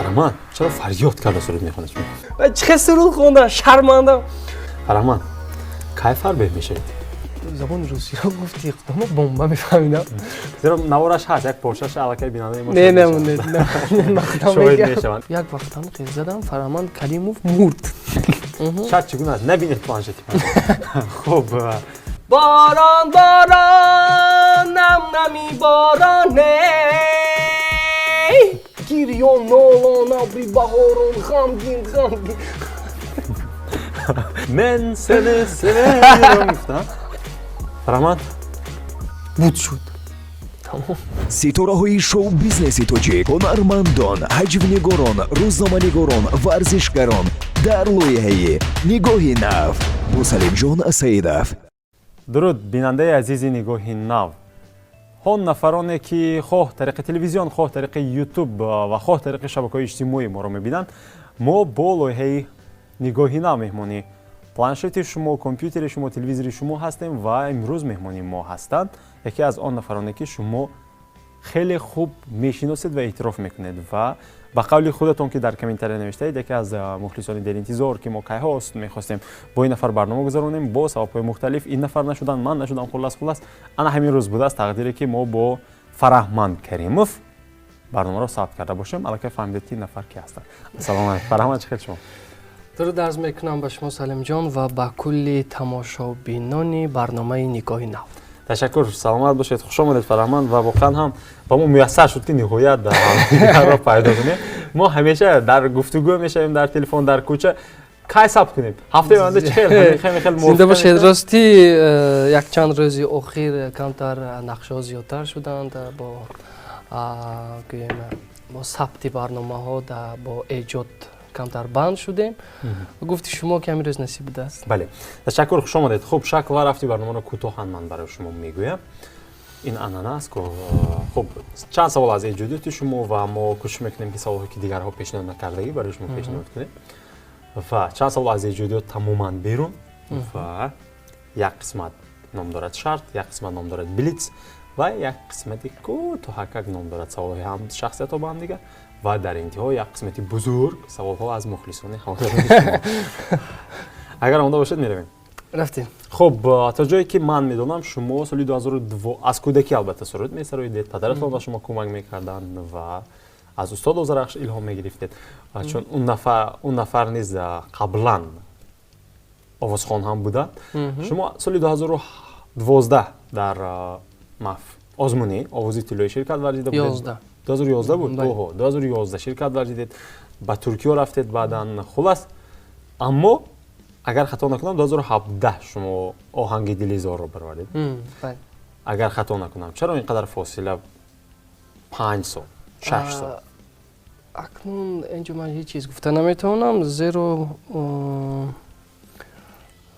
Фараҳманд, чаро фарёд карда суруд мехонед шумо? Чӣ хел суруд хондам, шармандам. Фараҳманд, кай фарбеҳ мешавед? Забони русиро гуфти, иқдомо бомба мефаҳмидам. Зеро навораш ҳаст, як порчаша аллакай бинандаи мо Не, не. шоҳид мешаванд. Як вақтам қиз задам, Фараҳманд Каримов мурд. Шарт чӣ гуна аст? Набинед планшети. Хуб. Борон, борон, нам нами бороне, гирён, нолон, абри баҳорон, ғамгин, ғамгин. Мен сени seviyorum гуфтам. Фараҳманд. Буд, шуд, тамом. Ситораҳои шоу-бизнеси тоҷик, ҳунармандон, ҳаҷвнигорон, рӯзноманигорон, варзишгарон дар лоиҳаи «Нигоҳи нав» бо Салимҷон Саидов. Дуруд, бинандаи азизи «Нигоҳи нав», он нафароне, ки хоҳ тариқи телевизион, хоҳ тариқи Ютуб ва хоҳ тариқи шабакаҳои иҷтимоӣ моро мебинанд. Мо бо лоиҳаи «Нигоҳи нав» меҳмони планшети шумо, компютери шумо, телевизори шумо ҳастем ва имрӯз меҳмони мо ҳастанд яке аз он нафароне, ки шумо хеле хуб мешиносед ва эътироф мекунед ва ба қавли худатон, ки дар комментария навиштаед, яке аз мухлисони деринтизор, ки мо кайҳост мехостем бо ин нафар барнома гузаронем, бо сабабҳои мухталиф ин нафар нашуданд, ман нашудам. Хуллас, ана ҳамин рӯз будааст тақдире, ки мо бо Фараҳманд Каримов барномаро сабт карда бошем. Аллакай фаҳмидед, ки ин нафар ки ҳастанд. Ассалому алайкум, Фараҳманд, чӣ хел шумо? Дуруд арз мекунам ба шумо, Салимҷон, ва ба кулли тамошобинони барномаи «Нигоҳи нав». Ташаккур, саломат бошед, хуш омадед, Фараҳманд. Ва воқеан ҳам ба мо муяссар шуд, ки ниҳоят ҳамдигарро пайдо кунем. Мо ҳамеша дар гуфтугӯ мешавем, дар телефон, дар кӯча, кай сабт кунем, ҳафтаи оянда, чӣ хел хел. Зинда бошед. Ростӣ, якчанд рӯзи охир камтар нақшаҳо зиёдтар шуданд, бо гӯем, бо сабти барномаҳо, бо эҷод камтар банд шудем. Гуфти шумо, ки ҳамин рӯз насиб будааст. Бале, ташаккур, хуш омадед. Хуб, шакл ва рафти барномаро кӯтоҳан ман барои шумо мегӯям. Ин анъана аст. Хуб, чанд савол аз эҷодиёти шумо ва мо кӯшиш мекунем, ки саволҳое, ки дигарҳо пешниҳод накардагӣ, барои шумо пешниҳод кунем, ва чанд савол аз эҷодиёт тамоман берун, ва як қисмат ном дорад «Шарт», як қисмат ном дорад «Блиц» ва як қисмати кӯтоҳакак ном дорад «Саволҳои ҳам шахсиятҳо ба ҳамдигар», ва дар интиҳо як қисмати бузург саволҳо аз мухлисони ҳаводорони шумо. Агар омода бошед, меравем. Рафтем. Хуб, то ҷое ки ман медонам, шумо соли 2002 аз кӯдакӣ албатта суруд месароидед, падаратон ба шумо кӯмак мекарданд ва аз устод Озарахш илҳом мегирифтед, чун он нафар низ қаблан овозхон ҳам буданд. Шумо соли 2012 дар озмуни «Овози тиллоӣ» ширкат варзида будед. 2011 буд? Оҳо, 2011 ширкат варзидед, ба Туркиё рафтед баъдан. Хулас, аммо агар хато накунам, 2017 шумо оҳанги «Дилизорро» баровардед, агар хато накунам. Чаро ин қадар фосила, 5 сол, 6 сол? Акнун инҷо ман ҳеҷ чиз гуфта наметавонам, зеро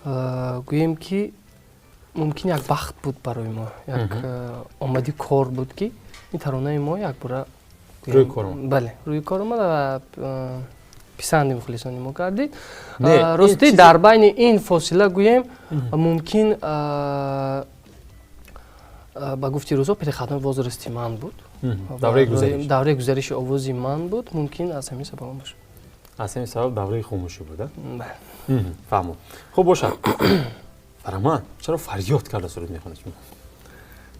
гӯем, ки мумкин як бахт буд барои мо, як омади кор буд, ки ин таронаи мо якбора рӯи кор омад. Бале, рӯи кор омад ва писанди мухлисони мо кардид. Ростӣ, дар байни ин фосила, гӯем, мумкин, ба гуфти рӯзо, переходной возрасти ман буд. Давраи гузариши овози ман буд, мумкин аз ҳамин сабаб бошад. Аз ҳамин сабаб давраи хомӯшӣ буда, фаҳмом. Хуб бошад. Фараҳманд, чаро фарёд карда суруд мехонед шумо?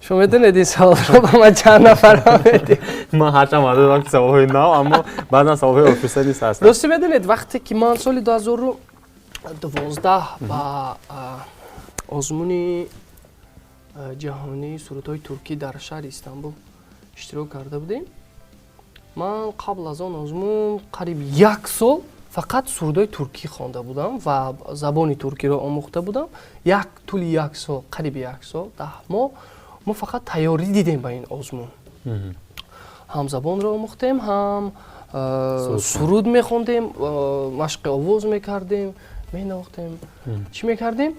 Шумо медонед, ин саволро ба ман чанд нафар медиҳ. Ман ҳарчанд ваъда додам, ки саволҳои нав, аммо баъзан саволҳои офиса низ ҳастанд. Рости, медонед, вақте ки ман соли 2012 ба озмуни ҷаҳонии сурудҳои туркӣ дар шаҳри Истанбул иштирок карда будем, ман қабл аз он озмун қариб як сол фақат сурудҳои туркӣ хонда будам ва забони туркиро омӯхта будам. Як тӯли як сол, қариби як сол, 10 моҳ мо фақат тайёрӣ дидем ба ин озмун. Ҳам забонро омӯхтем, ҳам суруд мехондем, машқи овоз мекардем, менавохтем, чӣ мекардем.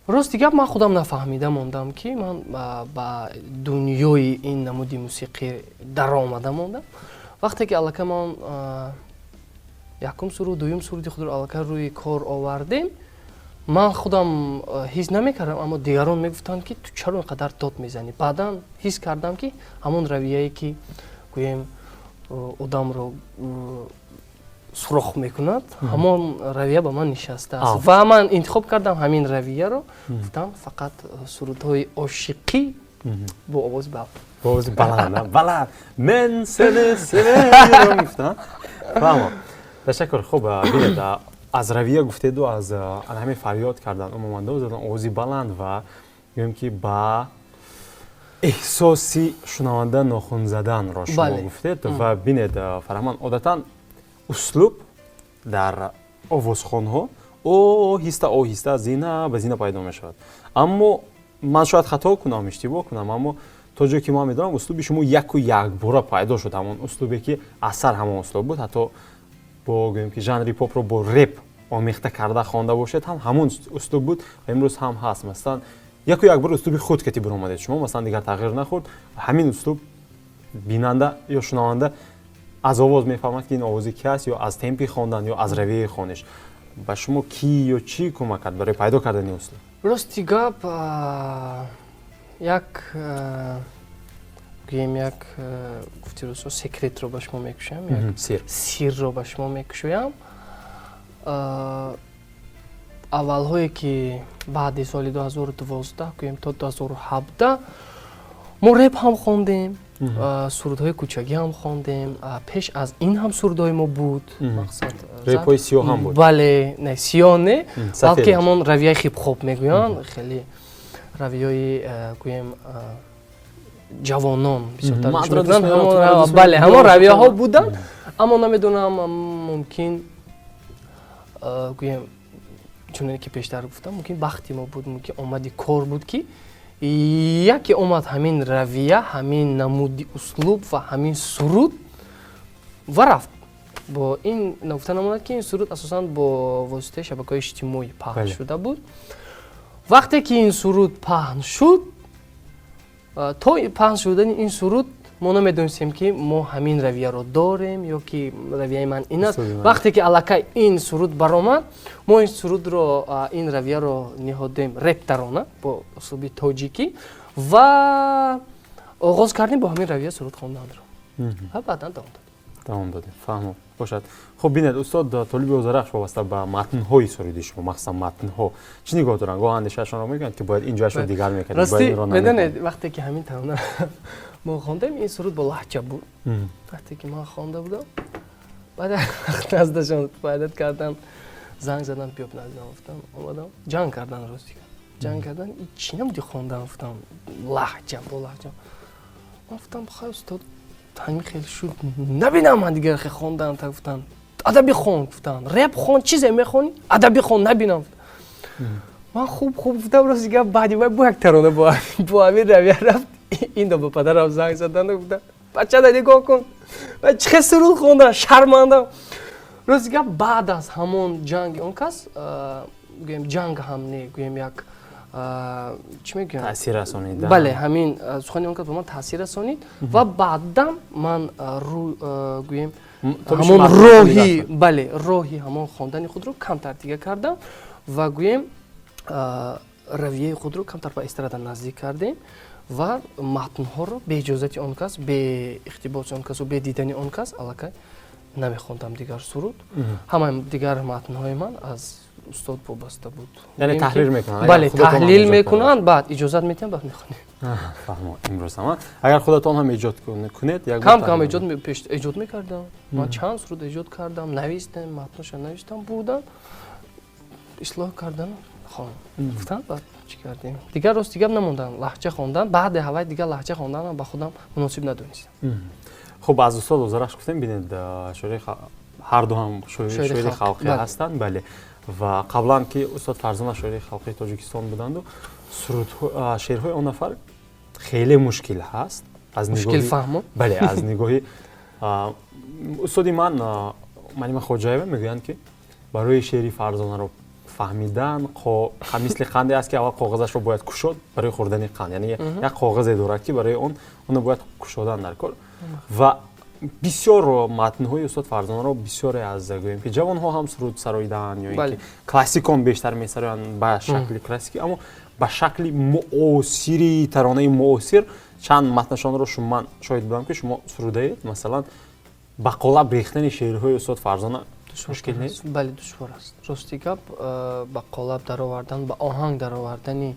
Рости гап, ман худам нафаҳмида мондам, ки ман ба дунёи ин намуди мусиқӣ даромада мондам. Вақте ки аллакай ман якум суруд, дуюм суруди худро аллакай рӯи кор овардем, ман худам ҳис намекардам, аммо дигарон мегуфтанд, ки ту чаро ин қадар дод мезанӣ. Баъдан ҳис кардам, ки ҳамон равияе, ки гӯем Одамро сурох мекунад, ҳамон равия ба ман нишастааст ва ман интихоб кардам ҳамин равияро. Гуфтам, фақат сурудҳои ошиқӣ бо овози баланд. Бо овози баланд, баланд "Мен сени seviyorum" гуфтам. Фаҳмам, ташаккур. Хуб, бинед, аз равия гуфтеду аз ана ҳамин фарёд кардан, умуман дод задан, овози баланд ва гӯем ки ба эҳсоси шунаванда нохун заданро шумо гуфтед. Ва бинед, Фараҳманд, одатан услуб дар овозхонҳо оҳиста оҳиста, зина ба зина пайдо мешавад. Аммо ман шояд хато кунам, иштибоҳ кунам, аммо то ҷое ки ман медонам, услуби шумо яку якбора пайдо шуд. Ҳамон услубе ки асар ҳамон услуб буд, ҳатто бо гӯем ки жанри попро бо реп омехта карда хонда бошед ҳам, ҳамон услуб буд ва имрӯз ҳам ҳаст. Масалан, яку якбор услуби худ кати биромадед шумо, масалан, дигар тағйир нахӯрд ҳамин услуб. Бинанда ё шунаванда аз овоз мефаҳмад, ки ин овози ки аст, ё аз темпи хондан, ё аз равияи хониш. Ба шумо кӣ ё чӣ кӯмак кард барои пайдо кардани услуб? Рости гап, як, гӯем, як, гуфти рӯзҳо, секретро ба шумо мекушоям, як сирро ба шумо мекушоям. Аввалҳое ки баъди соли 2012, гӯем, то 2017 мо реп ҳам хондем, сурудҳои кӯчагӣ ҳам хондем. Пеш аз ин ҳам сурудҳои мо буд, мақсад. Репҳои сиёҳ ҳам буд? Бале, не сиёҳ не, балки ҳамон равияи хип-хоп мегӯянд, хеле равияи, гӯем, ҷавонон бисёртар. Бале, ҳамон равияҳо буданд. Аммо намедонам, мумкин, гӯем, чуноне ки пештар гуфтам, мумкин бахти мо буд, мумкин омади кор буд, ки яке омад ҳамин равия, ҳамин намуди услуб ва ҳамин суруд ва рафт. Бо ин нагуфта намонад, ки ин суруд асосан бо воситаи шабакаҳои иҷтимоӣ паҳн шуда буд. Вақте ки ин суруд паҳн шуд, то паҳн шудани ин суруд мо намедонистем, ки мо ҳамин равияро дорем ё ки равияи ман ин аст. Вақте ки аллакай ин суруд баромад, мо ин сурудро, ин равияро ниҳодем реп тарона бо услуби тоҷикӣ ва оғоз кардем бо ҳамин равия суруд хонданро ва баъдан давом додем. Давом додем, фаҳмо бошад. Хуб, бинед, устод Толиби Озарахш вобаста ба матнҳои суруди шумо, махсусан матнҳо, чӣ нигоҳ доранд? Гоҳ андешаашонро мегӯянд, ки бояд ин ҷояшро дигар мекардем. Рости, медонед, вақте ки ҳамин тарона мо хондем, ин суруд бо лаҳҷа буд. Вақте ки ман хонда будам, баъд вақт наздашон пайдат кардан, занг задан: "Биёб наздам", гуфтам. Омадам, ҷанг кардан, рости, ҷанг кардан: "Чӣ намуди хондан?" Гуфтам, "Лаҳҷа, бо лаҳҷа". Ман гуфтам: "Хай, устод, ҳамин хел шуд, набинам ман дигар хе хондан". Та гуфтан: "Адабӣ хон", гуфтан, "Реп хон, чизе мехонӣ, адабӣ хон, набинам". Ман хуб, хуб гуфтам. Рости гап, баъди вай бо як тарона бо ҳамин равия рафт. Индо ба падарам занг задан, гуфтам: "Бачада нигоҳ кун, чӣ хел суруд хонда, шармандам". Рости гап, баъд аз ҳамон ҷанги он кас, гӯем, ҷанг ҳам не, гӯем, як, чӣ мегӯям, таъсир расонида. Бале, ҳамин сухани он кас ба ман таъсир расонид ва баъдан ман, гӯем, ҳамон роҳи, бале, роҳи ҳамон хондани худро камтар дига кардам ва, гӯем, равияи худро камтар ба эстрада наздик кардем ва матнҳоро бе иҷозати он кас, бе иқтибоси он касу бе дидани он кас аллакай намехондам дигар суруд. Ҳамаи дигар матнҳои ман аз устод вобаста буд. Яъне таҳлил мекунанд? Бале, таҳлил мекунанд, баъд иҷозат метиҳанд, баъд мехонем. Фаҳмо. Имрӯз ҳама агар худатон ҳам эҷод кунед? Кам кам эҷод мекардам. Ман чанд суруд эҷод кардам, навистам, матноша навистам, бурдам, ислоҳ кардан гуфтанд, баъд чӣ кардем. Дигар, рости гап, намондан лаҳҷа хондан. Баъди ҳавай дигар лаҳҷа хонданам ба худам муносиб надонистам. Хуб, аз устод Озарахш гуфтем. Бинед, шоири, ҳарду ҳам шоири халқӣ ҳастанд, бале. Ва қаблан ки устод Фарзона шоири халқии Тоҷикистон буданду, шеърҳои он нафар хеле мушкил ҳаст. Аз мушкилфаҳмо. Бале, аз нигоҳи устоди ман Малима Хоҷаева мегӯянд, ки барои шеъри Фарзонаро фаҳмидан мисли қанде аст, ки аввал коғазашро бояд кушод барои хӯрдани қанд. Яъне як коғазе дорад, ки барои он онро бояд кушодан дар кор. Ва бисёр матнҳои устод Фарзонаро бисёре аз, гӯем ки, ҷавонҳо ҳам суруд сароидаанд ё ин ки классикон бештар месароянд ба шакли классикӣ, аммо ба шакли муосири таронаи муосир чанд матнашонро ман шоҳид будам, ки шумо сурудаед. Масалан, Ба қолаб рехтани шеърҳои устод Фарзона мушкил нест? Бале, душвор аст. Рости гап, ба қолаб даровардан, ба оҳанг даровардани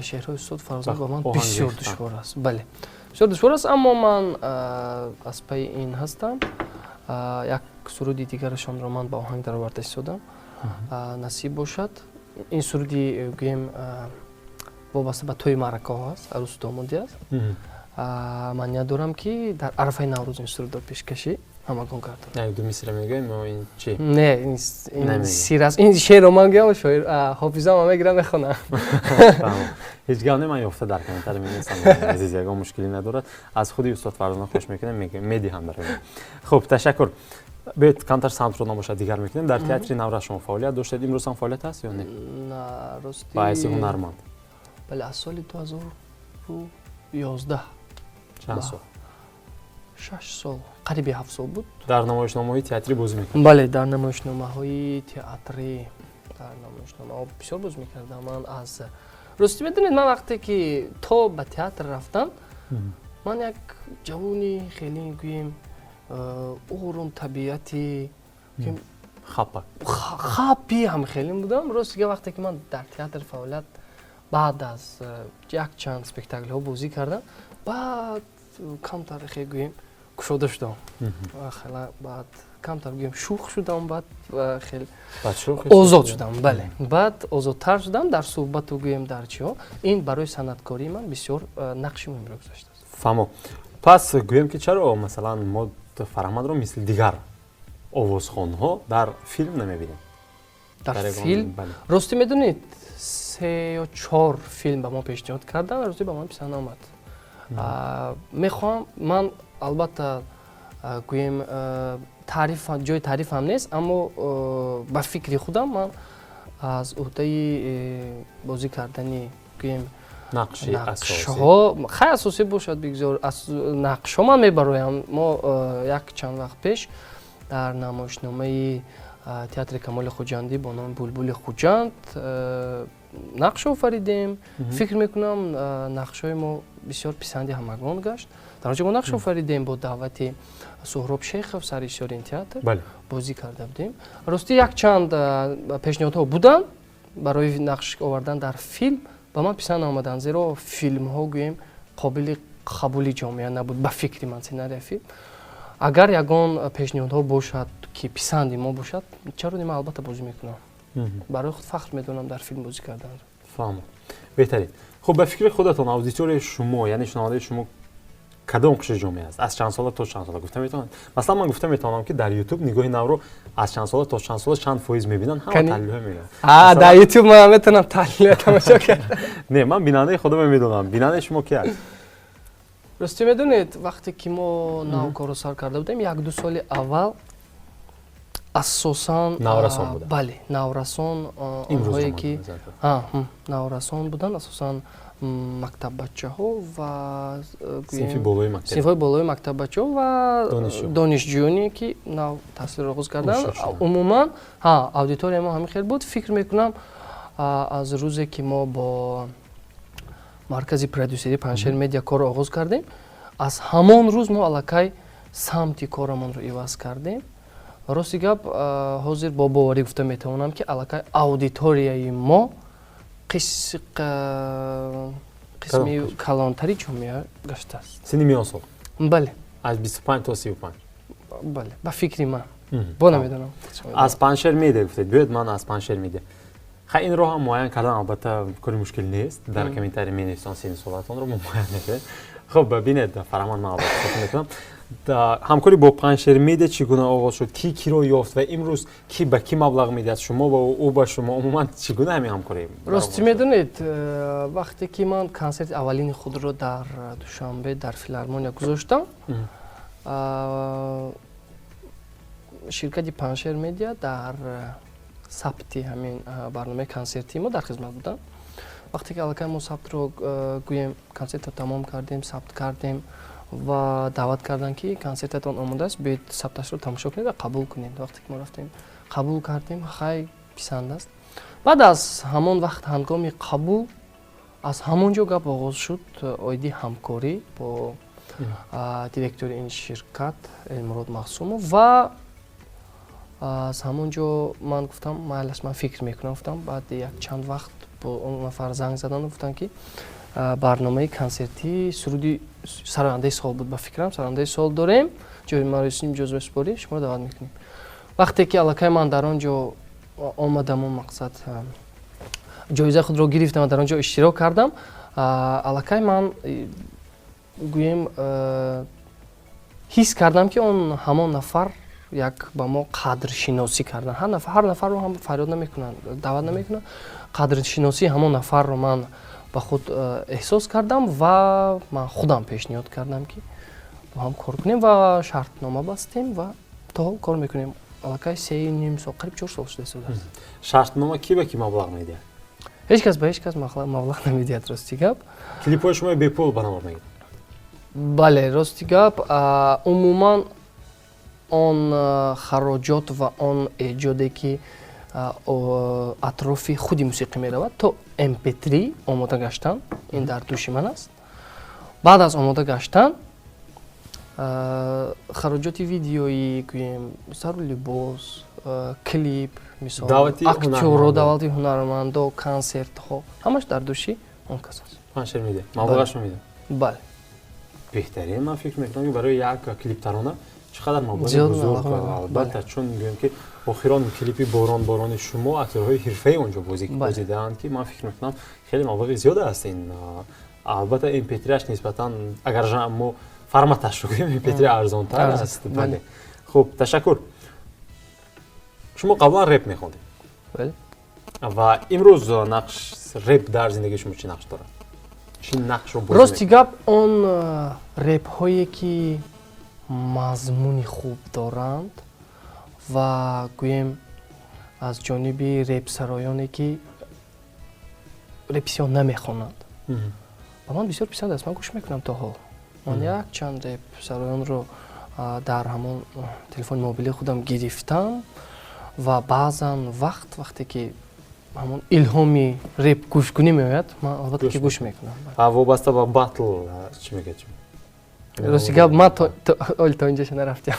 шеърҳои устод Фарзона ба ман бисёр душвор аст. Бале, бисёр душвор аст, аммо ман аз пайи ин ҳастам. Як суруди дигарашонро ман ба оҳанг дароварда истодам. Насиб бошад, ин суруди, гӯем, вобаста ба тӯи маъракаҳо аст, арӯсу домодӣ аст. Ман ният дорам, ки дар арафаи Наврӯз ин сурудро пешкаши ҳамагон кардам. Як ду мисра мегӯем ё ин чи? Не, ин сир аст. Ин шеърро ман гӯям, шоир ҳофизам мегирам, мехонам. Ҳеҷ гап не, ман ёфта дар комментарий менависам, азиз, ягон мушкилӣ надорад. Аз худи устод Фарзона хоҳиш мекунем, медиҳам барои. Хуб, ташаккур. Биёед, камтар самтро набошад дигар мекунем. Дар театри Наврас шумо фаъолият доштед, имрӯз ҳам фаъолият ҳаст ё не? Рости, ба ҳайси ҳунарманд. Бале, аз соли 2011. Чанд сол? 6 сол, қариби 7 сол буд. Дар намоишномаҳои театрӣ бозӣ мекард? Бале, дар намоишномаҳои театрӣ, дар намоишномаҳо бисёр бозӣ мекардам. Ман аз, рости, медонед, ман вақте ки то ба театр рафтам, ман як ҷавони хеле, гӯем, ором табиати хапа. Хапи ҳам хеле будам. Рости, вақте ки ман дар театр фаъолият, баъд аз якчанд спектаклҳо бозӣ кардам, баъд камтар хе, гӯем, кушода шудам, хела баъд камтар, гӯем, шӯх шудам, баъд хеле озод шудам. Бале, баъд озодтар шудам дар суҳбату, гӯем, дар чиҳо. Ин барои санъаткории ман бисёр нақши муҳимро гузоштааст. Фаҳмо. Пас гӯем, ки чаро, масалан, мо Фарҳмандро мисли дигар овозхонҳо дар филм намебинем? Дар филм, ростӣ, медонед, се ё чор филм ба мо пешниҳод карданд, ростӣ, ба ман писанд наомад. Мехоҳам ман, албатта, гӯем, таъриф, ҷои таърифам нест, аммо ба фикри худам ман аз уҳдаи бозӣ кардани, гӯем, нақшҳо, хай, асосӣ бошад, бигзор, нақшҳо ман мебароям. Мо як чанд вақт пеш дар намоишномаи театри Камоли Хуҷандӣ бо номи «Булбули Хуҷанд» нақш офаридем. Фикр мекунам, нақшҳои мо бисёр писанди ҳамагон гашт. Дар он ҷо мо нақш офаридем, бо даъвати Суҳроб Шейхов, саррежиссёри ин театр, бозӣ карда будем. Ростӣ, якчанд пешниҳодҳо буданд барои нақш овардан дар филм, ба ман писанд наомаданд, зеро филмҳо, гӯем, қобили қабули ҷомеа набуд, ба фикри ман, сценария филм. Агар ягон пешниҳодҳо бошад, ки писанди мо бошад, чаро не, ман албатта бозӣ мекунам. Барои худ фахр медонам дар филм бозӣ карданро. Фаҳмо, беҳтарин. Хуб, ба фикри худатон, аудиторияи шумо, яъне шунавандаи шумо, кадом қишри ҷомеа аст? Аз чанд сола то чанд сола гуфта метавонад? Масалан, ман гуфта метавонам, ки дар Ютуб «Нигоҳи навро» аз чанд сола то чанд сола, чанд фоиз мебинанд, ҳама таҳлилҳо мегӯянд. Дар Ютуб ман метавонам таҳлилҳо тамошо кард. Не, ман бинандаи худам медонам. Бинандаи шумо ки аст? Ростӣ, медонед, вақте ки мо нав корро сар карда будем, як-ду соли аввал асосан наврасон буданд. Бале, наврасон, онҳое ки наврасон буданд, асосан мактаббачаҳо ва синфҳои болои мактаббачаҳо ва донишҷӯёне, ки нав таҳсилро оғоз карданд. Умуман, аудиторияи мо ҳамин хел буд. Фикр мекунам, аз рӯзе ки мо бо маркази продюсерии «Паншер Медиа» корро оғоз кардем, аз ҳамон рӯз мо аллакай самти корамонро иваз кардем. Рости гап, ҳозир бо боварӣ гуфта метавонам, ки аллакай аудиторияи мо қисми калонтари ҷомеа гаштааст. Синни миёнсол? Бале. Аз 25 то 35? Бале, ба фикри ман, бо намедонам. Аз «Паншер Медиа» гуфтед. Биёед, ман аз «Паншер Медиа», хай, инро ҳам муайян кардан, албатта, кори мушкил нест. Дар комментарий менависон, синни солатонро мо муайян мекунем. Хуб, бинед, Фараманд, ман албатта мекунам. Ҳамкорӣ бо «Паншер Медиа» чӣ гуна оғоз шуд? Ки киро ёфт ва имрӯз ки ба кӣ маблағ медиҳад, шумо ба ӯ, ба шумо? Умуман, чӣ гуна ҳамин ҳамкорӣ? Рости, медонед, вақте ки ман консерти аввалини худро дар Душанбе, дар филармония гузоштам, ширкати «Паншер Медиа» дар сабти ҳамин барномаи консертии мо дар хизмат буданд. Вақте ки аллакай мо сабтро, гӯем, консертро тамом кардем, сабт кардем ва даъват карданд, ки консертатон омода аст, биёед, сабташро тамошо кунед ва қабул кунед. Вақте ки мо рафтем, қабул кардем, хай, писанд аст. Баъд аз ҳамон вақт, ҳангоми қабул, аз ҳамон ҷо гап оғоз шуд оиди ҳамкорӣ бо Директори ин ширкат Элмурод Махсумов, ва аз ҳамон ҷо ман гуфтам, майлаш, ман фикр мекунам, гуфтам. Баъди як чанд вақт бо он нафар занг заданду гуфтанд, ки барномаи консертӣ, суруди сарояндаи сол буд, ба фикрам, сарояндаи сол дорем, ҷои маросими ҷоизасупорӣ, шуморо даъват мекунем. Вақте ки аллакай ман дар он ҷо омадаму, мақсад, ҷоизаи худро гирифтам ва дар он ҷо иштирок кардам, аллакай ман, гӯем, ҳис кардам, ки он ҳамон нафар як ба мо қадршиносӣ кардан. Ҳар нафарро ҳам фарёд намекунанд, даъват намекунанд. Қадршиносии ҳамон нафарро ман ба худ эҳсос кардам ва ман худам пешниҳод кардам, ки бо ҳам кор кунем, ва шартнома бастем ва то ҳол кор мекунем. Аллакай 3,5 сол, қариб 4 сол шуда истодааст. Шартнома кӣ ба кӣ маблағ медиҳад? Ҳеҷ кас ба ҳеҷ кас маблағ намедиҳад, рости гап. Клипҳои шумо бепул ба навор мегирад? Бале, рости гап, умуман он хароҷот ва он эҷоде, ки атрофи худи мусиқӣ меравад, то mp3 омода гаштан, ин дар дӯши ман аст. Баъд аз омода гаштан, хароҷоти видеоӣ, гӯем, сару либос, клип, мисол, актёро, даъвати ҳунармандо, консертҳо, ҳамаш дар дӯши он кас аст. Бале. Беҳтарин. Ман фикр мекунам, ки барои як клиптарона чӣ қадар маблағи бузург, албатта, чун гӯем, ки охирон клипи «Борон борони» шумо акторҳои ҳирфаи онҷо бозидаанд, ки ман фикр мекунам, хеле маблағи зиёд аст ин. Албатта, mp3аш нисбатан, агар мо форматашро гӯем, mp3 арзонтар аст. Бале, хуб, ташаккур. Шумо қаблан реп мехондед ва имрӯз нақш реп дар зиндагии шумо чӣ нақш дорад, чӣ нақшро? Рости гап, он репҳое, ки мазмуни хуб доранд ва, гӯем, аз ҷониби репсароёне, ки репи сиёҳ намехонанд, ба ман бисёр писанд аст. Ман гӯш мекунам то ҳол. Ман якчанд репсароёнро дар ҳамон телефони мобилии худам гирифтам ва баъзан вақт, вақте ки ҳамон илҳоми реп гӯшкунӣ меояд, ман албатта ки гӯш мекунам. Вобаста ба батл чӣ мегӯяд? Рости гап, ман оли то инҷаша нарафтям.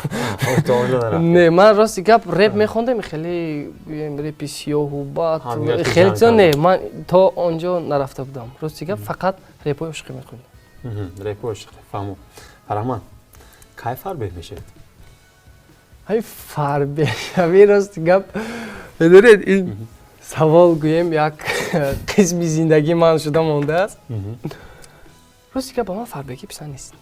Не, ман, рости гап, реп мехондем, хеле, гӯем, репи сиёҳу батл хеле чизо не, ман то он ҷо нарафта будам. Рости гап, фақат репҳои ошиқӣ мехондем. Репҳои ошиқӣ, фаҳмо. Фараҳманд, кай фарбеҳ мешавед? Ҳай, фарбеҳшавӣ, рости гап, медонед, ин савол, гӯем, як қисми зиндагии ман шуда мондааст. Рости гап, ба ман фарбегӣ писанд нест.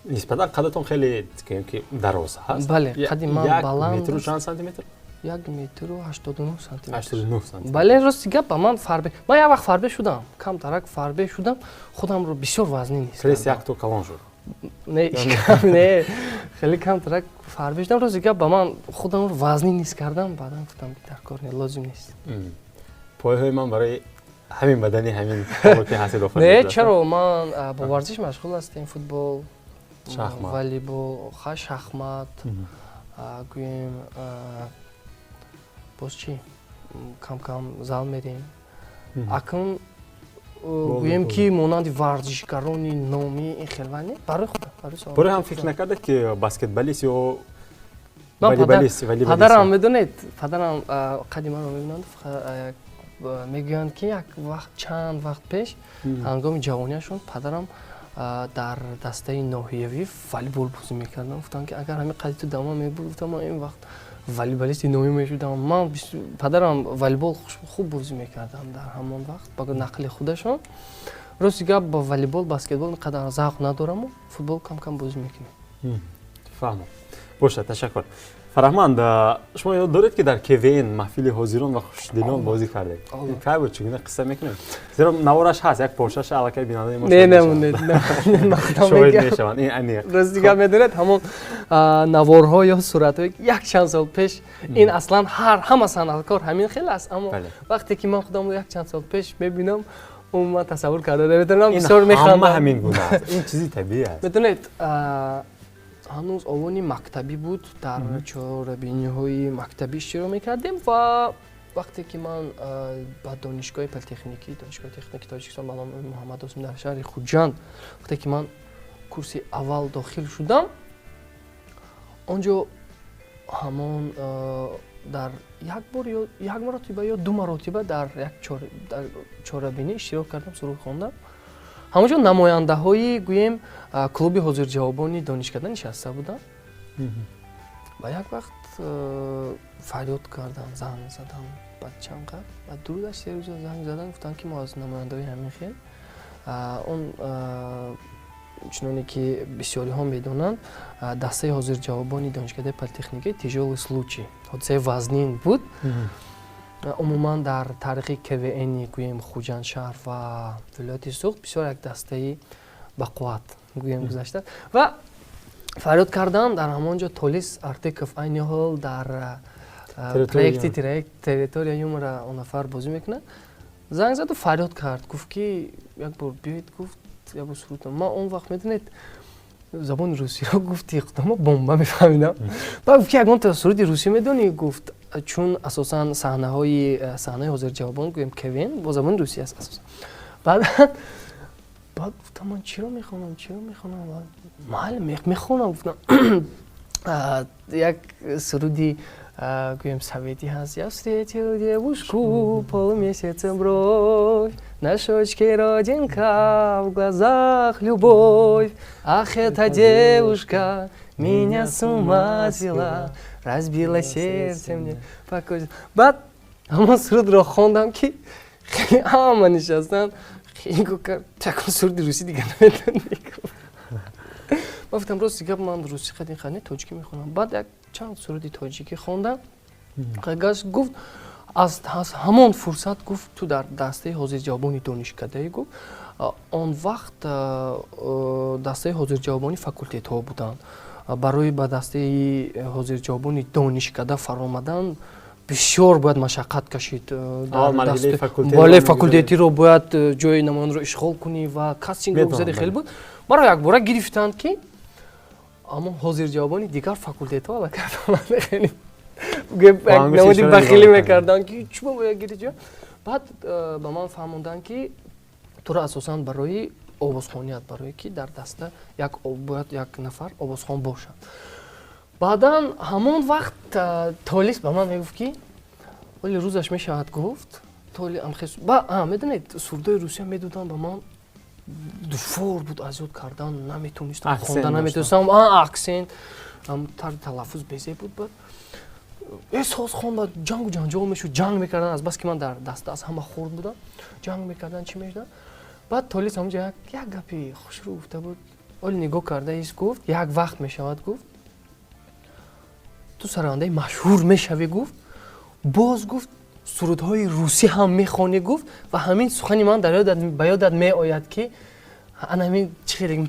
Нисбатан қадатон хеле, гӯем, ки дароз ҳаст. Бале, қади ман баланд. Метру чанд сантиметр? 1 метру 89 сантиметр. 89 сантиметр. Бале, рости гап, ба ман фарбе, ман як вақт фарбе шудам, камтарак фарбе шудам, худамро бисёр вазнин ҳис. Пресс як то калон шуд. Не, не, хеле камтарак фарбе шудам. Рости гап, ба ман худамро вазнин ҳис кардам, баъдан гуфтам, ки дар кор не, лозим нест. Пойҳои ман барои ҳамин бадани ҳамин ки ҳастед. Не, чаро, ман бо варзиш машғул ҳастем: футбол, волейбол, шахмат, гӯем, боз чӣ, кам-кам зал мерем. Акнун, гӯем, ки монанди варзишгарони номӣ ин хелва не, барои худам. Барои ҳам фикр накардед, ки баскетболист ё Падарам, медонед, падарам қади маро мебинанд, мегӯянд, ки як вақт, чанд вақт пеш, ҳангоми ҷавониашон падарам дар дастаи ноҳиявӣ волейбол бозӣ мекардам. Гуфтанд, ки агар ҳамин қади ту давом мебуд, гуфтам, ман ин вақт волейболисти номӣ мешудам. Ман, падарам волейбол хуб бозӣ мекардам дар ҳамон вақт, ба нақли худашон. Рости гап, ба волейбол, баскетбол ин қадар завқ наdoраму футбол кам-кам бозӣ мекунем. Фаҳмам, бошад, ташаккур. Фараҳманд, шумо ёд доред, ки дар КВН маҳфили ҳозирон ва хушдилон бозӣ кардед? Кай буд, чӣ гуна, қисса мекунем, зеро навораш ҳаст, як порчаша аллакай бинандаи мо шоҳид мешаванд, ин аниқ. Рости гап, медонед, ҳамон наворҳо ё суратҳое як чанд сол пеш, ин аслан ҳар ҳама санъаткор ҳамин хел аст, аммо вақте ки ман худамро як чанд сол пеш мебинам, умуман тасаввур карда наметавонам, бисёр механдам. Ҳамин гуна аст, ин чизи табиӣ аст. Медонед, ҳанӯз овони мактабӣ буд, дар чорабиниҳои мактабӣ иштирок мекардем ва вақте ки ман ба донишгоҳи политехникӣ, Донишгоҳи техникии Тоҷикистон ба номи Муҳаммад Осим дар шаҳри Хуҷанд, вақте ки ман Курси аввал дохил шудам, он ҷо ҳамон дар як бор ё як маротиба ё ду маротиба дар як чорабинӣ иштирок кардам, суруд хондам. Ҳамон ҷо намояндаҳои, гӯем, клуби ҳозирҷавобони донишкада нишаста буданд ва як вақт фарёд кардам, занг задам. Баъд чанд қад, баъд 2 рӯзаш, 3 рӯза занг задан, гуфтанд, ки мо аз намояндаҳои ҳамин хел. Он чуноне ки бисёриҳо медонанд, дастаи ҳозирҷавобони донишкадаи политехникаи тяжелый случай, ҳодисаи вазнин буд умуман дар таърихи КВН, гӯем, Хуҷанд шаҳр ва вилояти Суғд. Бисёр як дастаи бақувват, гӯем, гузашта. Ва фарёд кардам, дар ҳамон ҷо Толис Артеков айни ҳол дар проекти «Территория юмора» он нафар бозӣ мекунад, занг заду фарёд кард, гуфт, ки як бор биёед, гуфт, як бор суруд. Ман он вақт, медонед, забони русиро, гуфти иқдома, бомба мефаҳмидам. Баъд гуфт, ки ягон суруди русӣ медонӣ, гуфт, чун асосан саҳнаҳои ҳозирҷавобон, гӯем, КВН бо забони русӣ аст асосан. Баъд гуфтам: ман чиро мехонам, чиро мехонам? Майли, мехонам, гуфтам, як суруди, гӯем, советӣ ҳаст: «Я встретил девушку, полумесяцем бровь, на щечке родинка, в глазах любовь. Ах, эта девушка меня с ума свела, разбила сердце мне покой». Баъд ҳамон сурудро хондам, ки хеле ҳама нишастанд. Ягон суруди русӣ дигар наметонӣ? Ман гуфтам: рости гап, ман русӣ қадин қадин, тоҷикӣ мехонам. Баъд як чанд суруди тоҷикӣ хондам. Гуфт, аз ҳамон фурсат, гуфт, ту дар дастаи ҳозирҷавобони донишкадаи. Гуфт, он вақт дастаи ҳозирҷавобони факултетҳо буданд. Барои ба дастаи ҳозирҷавобони донишкада фаромадан бисёр бояд машаққат кашид. Бале, факултетиро бояд ҷои намоянро ишғол кунӣ ва кастингро гузари. Хеле буд. Маро якбора гирифтанд, ки аммо ҳозирҷавобони дигар факултетҳо аллакай намуди бахилӣ мекарданд, ки чӯба бояд гири ҷо. Баъд ба ман фаҳмонданд, ки туро асосан барои овозхоният, барое ки дар даста як бояд як нафар овозхон бошад. Баъдан ҳамон вақт Толис ба ман мегуфт, ки оли рӯзаш мешавад, гуфт, толи медонед, сурудои русия медоданд ба ман, душвор буд аз ёд кардан, наметонистам, хонда наметонистам, аксент, тарзи талаффуз безеб буд. Баъд эҳсос хон, баъд ҷангу ҷанҷол мешуд, ҷанг мекардан, аз бас ки ман дар даста аз ҳама хурд будам, ҷанг мекардан, чӣ мешудам. Баъд Толис ҳамонҷо як гапи хушрӯ гуфта буд: оли нигоҳ карда ис, гуфт, як вақт мешавад, гуфт, ту сарояндаи машҳур мешавӣ, гуфт, боз, гуфт, сурудҳои русӣ ҳам мехонӣ, гуфт. Ва ҳамин сухани ман ба ёдат меояд, ки ана ҳамин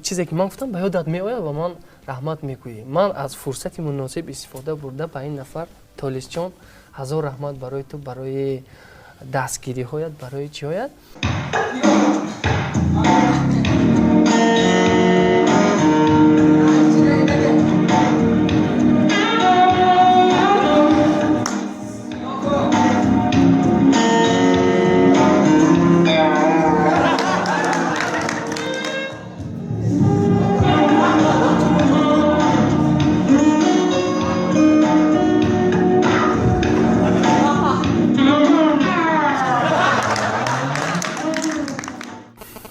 чизе ки ман гуфтам, ба ёдат меояд ва ман раҳмат мегӯӣ. Ман аз фурсати муносиб истифода бурда ба ин нафар, Толисҷон, ҳазор раҳмат барои ту, барои дастгириҳоят, барои чиҳоят.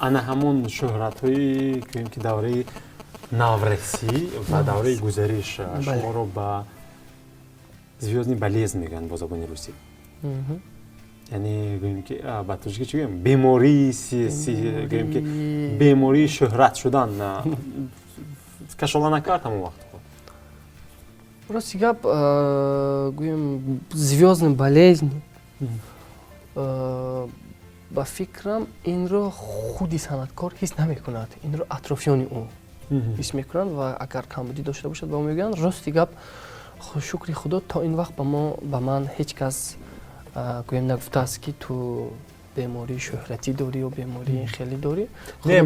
Ана ҳамон шӯҳратҳои, гӯем, ки давраи наврасӣ ва давраи гузариш шуморо ба звёздный болезнь мегӯянд бо забони русӣ, яъне, гӯем, ки ба тоҷикӣ чӣ гӯем, бемории, гӯем, ки бемории шӯҳрат шудан кашола накард ҳамон вақт? Рости гап, гӯем, звёздный болезнь, ба фикрам, инро худи санъаткор ҳис намекунад, инро атрофиёни ӯ ҳис мекунанд ва агар камбудӣ дошта бошад, ба мо мегӯянд. Рости гап, шукри Худо, то ин вақт ба ман ҳеҷ кас, гӯем, нагуфтааст, ки ту бемории шӯҳратӣ дорӣ ё бемории хеле дорӣ. Не,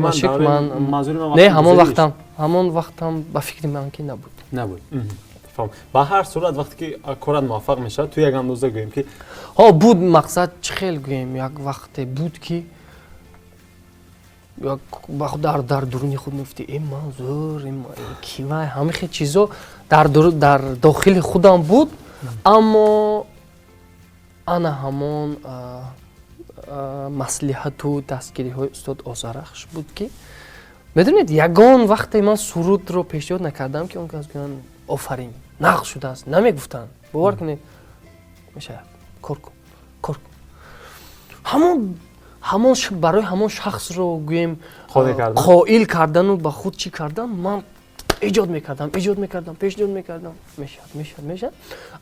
ҳамон вақтам ба фикри ман ки набуд. Набуд. Ба ҳар сурат, вақте ки корат муваффақ мешавад, ту як андоза, гӯем, ки Ҳо, буд, мақсад, чӣ хел гӯем, як вақте буд, ки Дар дуруни худ мегуфти, э, ман зӯр, кивай, ҳама хел чизо дар дохили худам буд. Аммо ана ҳамон маслиҳату дастгириҳои устод Озарахш буд, ки медонед, ягон вақте ман сурудро пешниҳод накардам, ки он кас гӯянд: «Офарин, нағз шудааст», намегуфтанд. Бовар кунед, мешавад, кор кун, кор кун. Ҳамон барои ҳамон шахсро гӯем қоил кардану ба худ чӣ кардан, ман эҷод мекардам, эҷод мекардам, пешниҳод мекардам, мешавад, мешавад, мешавад.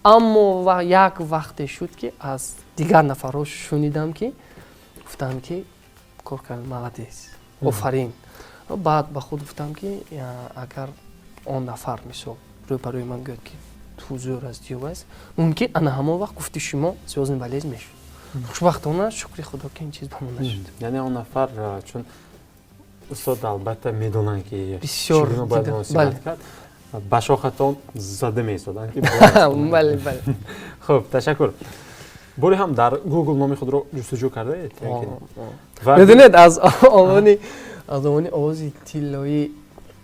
Аммо як вақте шуд, ки аз дигар нафарҳо шунидам, ки гуфтанд, ки кор кард, молодец, офарин. Баъд ба худ гуфтам, ки агар он нафар, мисол, рӯ ба рӯи ман гӯяд, ки ту зӯр аст, ё аст, мумкин ана ҳамон вақт гуфти шумо звёздный болезнь мешуд. Хушбахтона, шукри Худо, ки ин чиз ба мо нашуд. Яъне он нафар, чун устод албатта медонанд, ки бисёр бояд муносибат кард, ба шохатон зада меистоданд, ки Бале. Хуб, ташаккур. Боре ҳам дар Гугл номи худро ҷустуҷӯ кардаед? Медонед, аз овони Овози тиллоӣ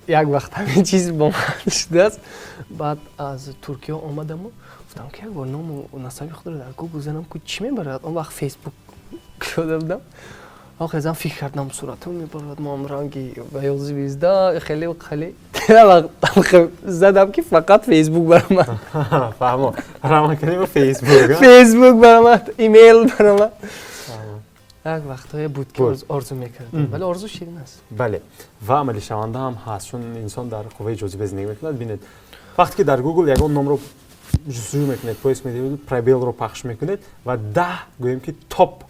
як вақт ҳамин чиз бо ман шудааст. Баъд аз Туркия омадаму гуфтам, ки як бор ному насаби худро дар Гугл занам, ку чӣ мебарад. Он вақт Фейсбук шуда будам. Охезам фикр кардам, суратам мебарад, моам ранги баёзи звезда, хеле хеле вақт задам, ки фақат Фейсбук баромад. Фаҳмо, равон кардем Фейсбук. Фейсбук баромад, имейл баромад. Як вақтҳое буд, ки орзу мекардем, вале орзу ширин аст. Бале, ва амалишаванда ҳам ҳаст, чун инсон дар қувваи ҷозиба зиндагӣ мекунад. Бинед, вақте ки дар Гугл ягон номро ҷустуҷӯ мекунед, поиск медиҳед, пробел ро пахш мекунед ва 10, гӯем ки, топ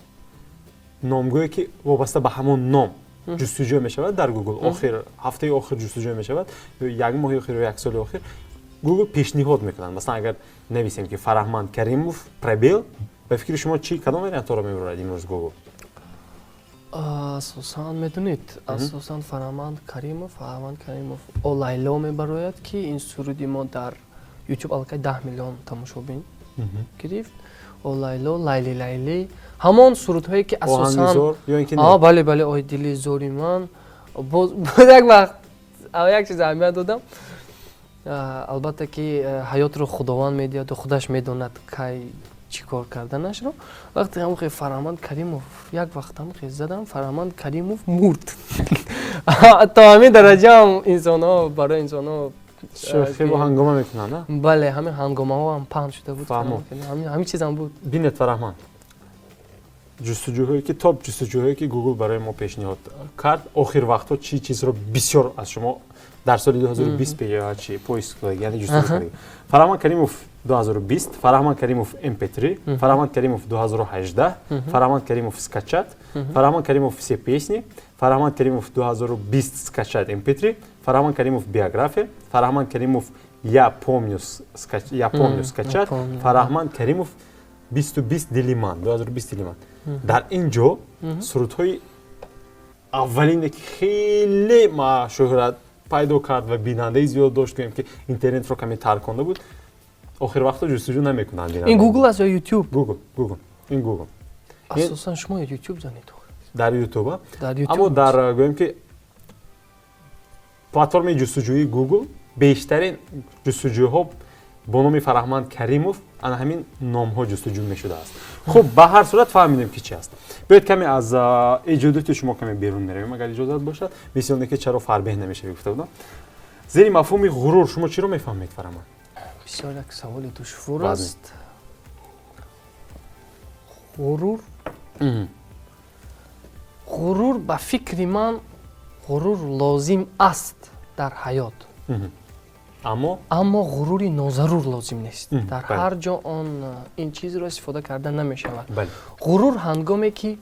номгӯе, ки вобаста ба ҳамон ном ҷустуҷӯ мешавад дар Гугл, охир ҳафтаи охир ҷустуҷӯ мешавад, ё як моҳи охир, ё як соли охир, Гугл пешниҳод мекунад. Масалан, агар нависем, ки Фараҳманд Каримов пробел, ба фикри шумо, чӣ, кадом вариантҳоро мебарад имрӯз Гугл? Асосан, медонед, асосан Фараҳманд Каримов, Фараҳманд Каримов Олайло мебарояд, ки ин суруди мо дар Ютуб аллакай 10 миллион тамошобин гирифт. Олайло, Лайли Лайли, ҳамон сурудҳое, ки асосан. Бале, ой, дили зори ман. Боз як вақт як чиз аҳамият додам. Албатта ки ҳаётро Худованд медиҳаду худаш медонад, кай чӣ кор карданашро. Вақте ҳамхе Фараҳманд Каримов як вақт ҳамхе задам, Фараҳманд Каримов мурд. То ҳамин дараҷаам инсонҳо барои инсонҳо Шӯхиву ҳангома мекунанд. Бале, ҳамин ҳангомаҳо ҳам паҳн шуда буд, ҳамин чизам буд. Бинед, Фараҳманд, ҷустуҷӯҳое ки топ ҷустуҷӯҳое ки Гугл барои мо пешниҳод кард охир вақтҳо, чӣ чизро бисёр аз шумо дар соли 2020 чи поиск, яъне ҷустуҷӯ кардед? Фараҳманд Каримов 2020, Фараҳманд Каримов mp3, Фараҳманд Каримов 2018, Фараҳманд Каримов скачать, Фараҳманд Каримов все песни, Фараҳманд Каримов 2020 скачать mp3, Фараҳманд Каримов биография, Фараҳманд Каримов я помню, я помню скачать, Фараҳманд Каримов 2020 дили ман, 2020 дили ман. Дар ин ҷо сурудҳои аввалине, ки хеле шӯҳрат пайдо кард ва бинандаи зиёд дошт, гӯем ки интернетро каме тарконда буд, охир вақто ҷустуҷӯ намекунанд. Ин Гугл аст ё Ютуб? Гугл, Гугл, ин Гугл. Асосан шумо Ютуб занед. Дар Ютуб, аммо дар, гӯем ки, платформаи ҷустуҷӯии Гугл бештарин ҷустуҷӯҳо бо номи Фараҳманд Каримов, ана ҳамин номҳо ҷустуҷӯ мешудааст. Хуб, ба ҳар сурат фаҳмидем, ки чи аст. Биёед, каме аз эҷодоти шумо каме берун меравем, агар иҷозат бошад. Мисли оне ки чаро фарбеҳ намешавӣ гуфта будам. Зери мафҳуми ғурур шумо чиро мефаҳмед, Фараҳманд? Бисёр як саволи душвор аст. Ғурур, ғурур, ба фикри ман, ғурур лозим аст дар ҳаёт. Аммо? Аммо ғурури нозарур лозим нест. Дар ҳар ҷо он ин чизро истифода карда намешавад. Ғурур ҳангоме ки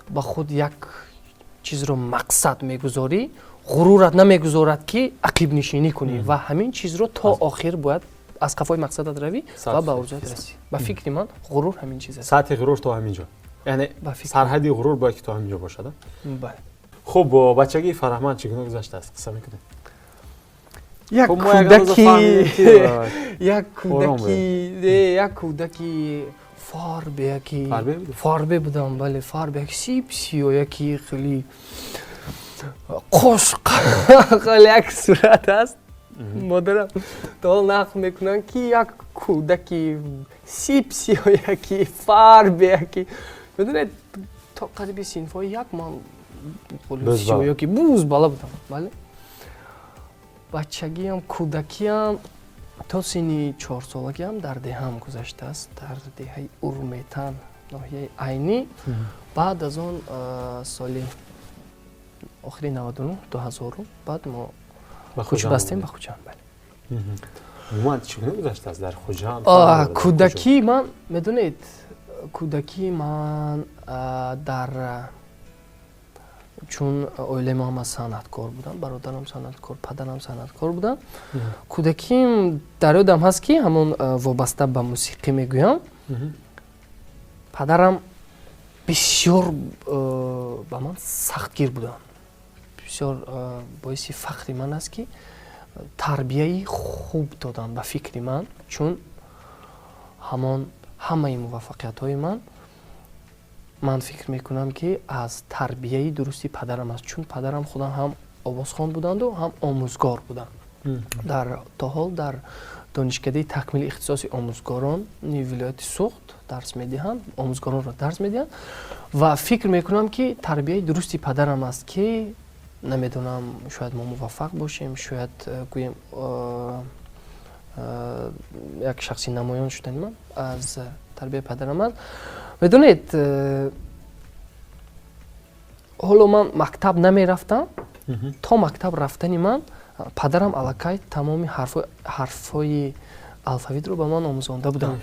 ба худ як чизро мақсад мегузорӣ, ғурурат намегузорад, ки ақибнишинӣ кунӣ ва ҳамин чизро то охир бояд аз қафои мақсадат равӣ ва ба орзуят расӣ. Ба фикри ман, ғурур ҳамин чиз аст. Сатҳи ғурур то ҳамин ҷо, яъне сарҳади ғурур бояд ки то ҳамин ҷо бошад. Бале. Хуб, бачагии Фараҳманд чӣ гуна гузаштааст, қисса мекунед? Як кӯдаки, як кӯдаки, як кӯдаки фарбе, яки фарбе будам, бале, фарбе, як сип сиё, яки хеле Қош як сурат аст, модарам то ҳол нақл мекунанд, ки як кӯдаки сипсиё, яки фарбе, яки, медонед, то қариби синфҳои як ман ёки бузбала будам. Бале, бачагиам, кӯдакиам то синни 4-солагиам дар деҳаам гузаштааст, дар деҳаи Урметан, ноҳияи Айнӣ. Баъд аз он соли охири 99, 2000, баъд мо кӯч бастем ба Хуҷанд, бале. Умуман, чӣ гуна гузаштааст дар Хуҷанд? Кӯдакии ман, медонед, кӯдакии ман дар, чун оилаи мо ҳама санъаткор буданд, бародарам санъаткор, падарам санъаткор буданд, кӯдакиам дар ёдам ҳаст, ки ҳамон вобаста ба мусиқӣ мегӯям. Падарам бисёр ба ман сахтгир буданд. Бисёр боиси фахри ман аст, ки тарбияи хуб доданд, ба фикри ман, чун ҳамон ҳамаи муваффақиятҳои ман, ман фикр мекунам, ки аз тарбияи дурусти падарам аст, чун падарам худам ҳам овозхон буданду, ҳам омӯзгор буданд. Дар то ҳол дар донишкадаи такмили ихтисоси омӯзгорони вилояти Суғд дарс медиҳанд, омӯзгоронро дарс медиҳанд. Ва фикр мекунам, ки тарбияи дурусти падарам аст, ки намедонам, шояд мо муваффақ бошем, шояд гӯем як шахси намоён шудани ман аз тарбияи падарам аст. Медонед, ҳоло ман мактаб намерафтам, то мактаб рафтани ман падарам аллакай тамоми ҳарфҳои алфавитро ба ман омӯзонда буданд.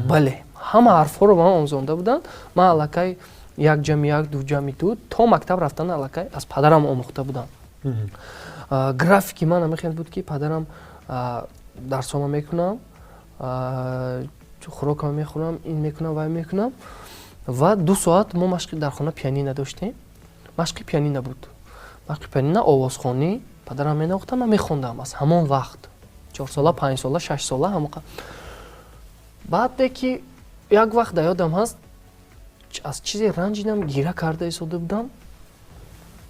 Бале, ҳама ҳарфҳоро ба ман омӯзонда буданд. Ман аллакай як ҷамъи як, ду ҷамъи ду то мактаб рафтан аллакай аз падарам омӯхта будам. Графики ман ҳамин хел буд, ки падарам дарсома мекунам, хӯрокама мехӯрам, ин мекунам, вай мекунам, ва 2 соат мо машқи дар хона пианино доштем, машқи пианино буд, машқи пианино, овозхонӣ. Падарам менавохтам, ман мехондам аз ҳамон вақт, 4-сола, 5-сола, 6-сола ҳамоқа. Баъде ки як вақт дар ёдам ҳаст, аз чизе ранҷидам, гира карда истода будам,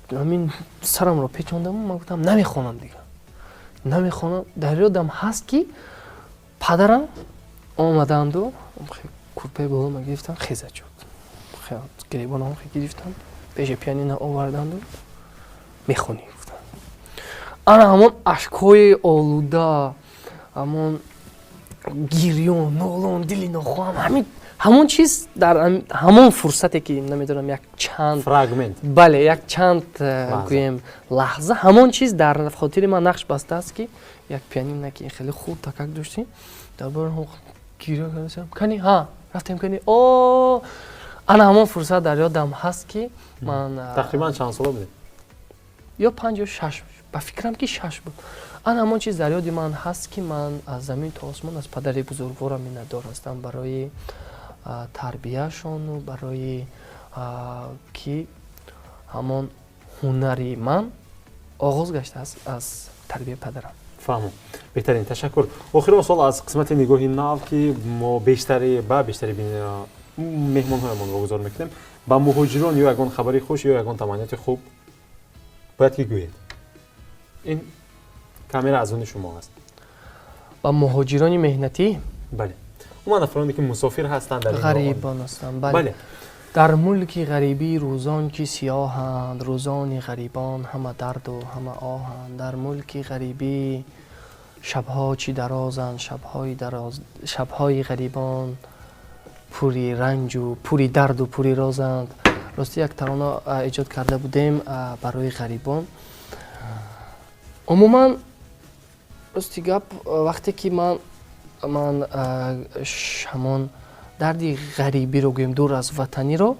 ҳамин сарамро печондаму ман гуфтам: «Намехонам дига, намехонам». Дар ёдам ҳаст, ки падарам омаданду курпаи болома гирифтам, хеза шуд, гиребонам гирифтам, пеши пианино оварданду «Мехонӣ», гуфтанд. Ана ҳамон ашкҳои олуда, ҳамон гирён, нолон, дили нохоҳам, ҳамин ҳамон чиз дар ҳамон фурсате, ки намедонам, як чанд фрагмент. Бале, як чанд гӯем лаҳза ҳамон чиз дар хотири ман нақш бастааст, ки як пианино, ки хеле хуб такак доштем, дар бора гирё кардам, кани ҳа рафтем, кани о. Ана ҳамон фурсат дар ёдам ҳаст, ки ман Тақрибан чанд сола будед? Ё 5, ё 6, ба фикрам, ки 6 буд. Ана ҳамон чиз дар ёди ман ҳаст, ки ман аз замин то осмон аз падари бузургворам миннатдор ҳастам барои тарбияшону барои ки ҳамон ҳунари ман оғоз гаштааст аз тарбияи падарам. Фаҳмам, беҳтарин, ташаккур. Охирон суол аз қисмати «Нигоҳи нав», ки мо бештари ба бештари меҳмонҳоямон вогузор мекунем: ба муҳоҷирон ё ягон хабари хуш, ё ягон таманниёти хуб бояд ки гӯед. Ин камера аз они шумо аст. Ба муҳоҷирони меҳнатӣ? Бале, умуман нафароне, ки мусофир ҳастанд дар ғарибон ҳастанд, бале. Дар мулки ғарибӣ рӯзон ки сиёҳанд, рӯзони ғарибон ҳама дарду ҳама оҳанд. Дар мулки ғарибӣ шабҳо чӣ дарозанд, шабҳои дароз, шабҳои ғарибон пури ранҷу пури дарду пури розанд. Ростӣ, як тарона эҷод карда будем барои ғарибон умуман. Рости гап, вақте ки ман ҳамон дарди ғарибиро, гӯем, дур аз ватаниро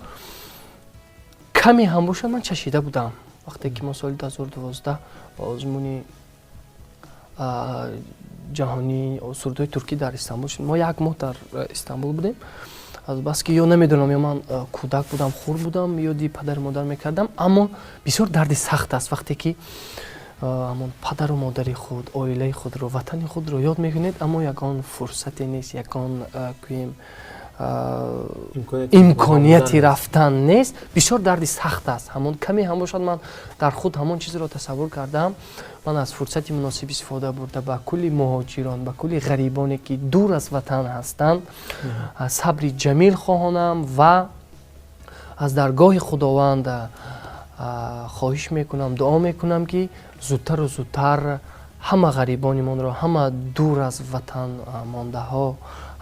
каме ҳам бошад, ман чашида будам, вақте ки мо соли 2012 ба озмуни ҷаҳонии сурудҳои туркӣ дар Истанбул шуд, мо як моҳ дар Истанбул будем. Азбаски ё намедонам, ё ман кӯдак будам, хурд будам, ёди падару модар мекардам, аммо бисёр дарди сахт аст, вақте ки ҳамон падару модари худ, оилаи худро, ватани худро ёд мекунед, аммо ягон фурсате нест, ягон гӯем. Имконияти рафтан нест. Бисёр дарди сахт аст. Ҳамон каме ҳам бошад, ман дар худ ҳамон чизро тасаввур кардам. Ман аз фурсати муносиб истифода бурда, ба кулли муҳоҷирон, ба кулли ғарибоне, ки дур аз ватан ҳастанд, сабри ҷамил хоҳонам ва аз даргоҳи Худованд хоҳиш мекунам, дуо мекунам, ки зудтару зудтар ҳама ғарибонимонро, ҳама дур аз ватан мондаҳо,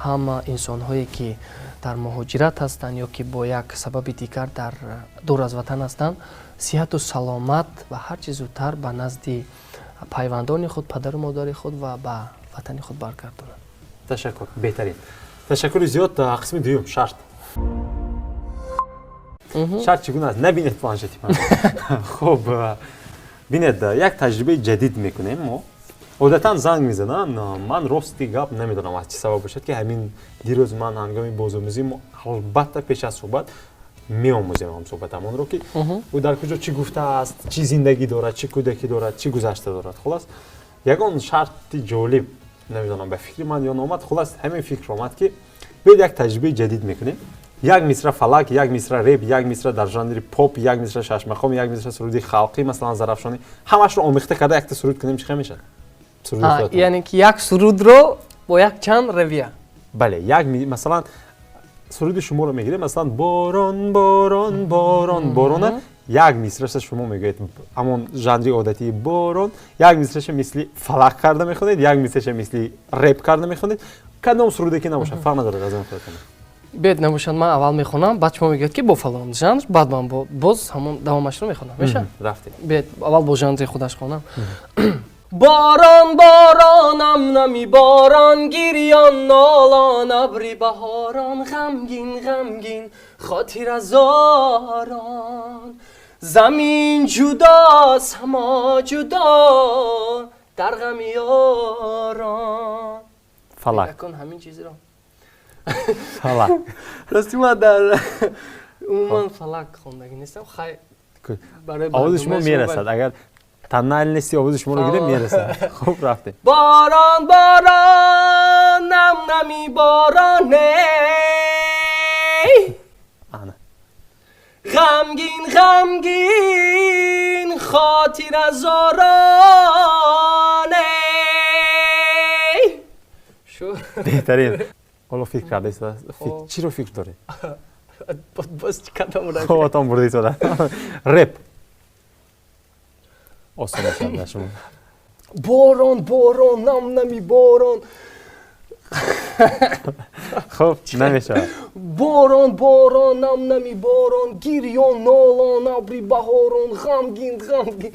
ҳама инсонҳое, ки дар муҳоҷират ҳастанд ё ки бо як сабаби дигар дар дур аз ватан ҳастанд, сиҳату саломат ва ҳарчи зудтар ба назди пайвандони худ, падару модари худ ва ба ватани худ баргардонанд. Ташаккур, беҳтарин, ташаккури зиёд. Қисми дуюм, шарт. Шарт чӣ гуна аст? Набинед планшети ман. Хуб, бинед, як таҷрибаи ҷадид мекунем. Мо одатан занг мезананд. Ман, рости гап, намедонам, аз чӣ сабаб бошад, ки ҳамин дирӯз ман ҳангоми бозомӯзӣ, мо албатта пеш аз суҳбат меомӯзем ҳамсуҳбатамонро, ки ӯ дар куҷо, чӣ гуфтааст, чӣ зиндагӣ дорад, чӣ кӯдакӣ дорад, чӣ гузашта дорад. Хулас, ягон шарти ҷолиб, намедонам, ба фикри ман ё наомад. Хулас, ҳамин фикр омад, ки биёед, як таҷрибаи ҷадид мекунем: як мисра фалак, як мисра реп, як мисра дар жанри поп, як мисра шашмақом, як мисра суруди халқӣ, масалан, зарафшонӣ, ҳамашро омехта карда якта суруд кунем. Чӣ хел мешавад? Яъне ки як сурудро бо як чанд равия? Бале, як, масалан, суруди шуморо мегирем, масалан, «Борон, борон, борон, борона». Як мисраша шумо мегӯед ҳамон жанри одатии борон, як мисраша мисли фалак карда мехонед, як мисраша мисли реп карда мехонед. Кадом суруде ки набошад, фарқ надорад, аз он худатон. Бед, набошад, ман аввал мехонам, баъд шумо мегӯед, ки бо фалон жанр, баъд ман боз ҳамон давомашро мехонам. Мешавад? Рафтем. Бед, аввал бо жанри худаш хонам. Борон, боронам, нами борон, гирён, нолон, абри баҳорон, ғамгин, ғамгин, хотиразорон, замин ҷудо, само ҷудо, дар ғами ёрон. Фалак. Акун ҳамин чизро. Фалак. Рости, ман дар умуман фалак хондагӣ нестам. Хай, барои овози шумо барномаи мерасад. Агар тональности овози шуморо гирем, мерасад. Хуб, рафтем. Борон, борон, нам нами бороне. Ана. Ғамгин, ғамгин, хотиразороне. Шу. Беҳтарин. Ҳоло фикр карда. Хоб. Чиро фикр доред? Боз чӣ кадом ра? Хобатон бурда истода. Реп осон мешавад дар шумо. Борон, борон, нам нами борон. Хуб, намешавад. Борон, борон, нам нами борон, гирён, нолон, абри баҳорон, ғамгин, ғамгин.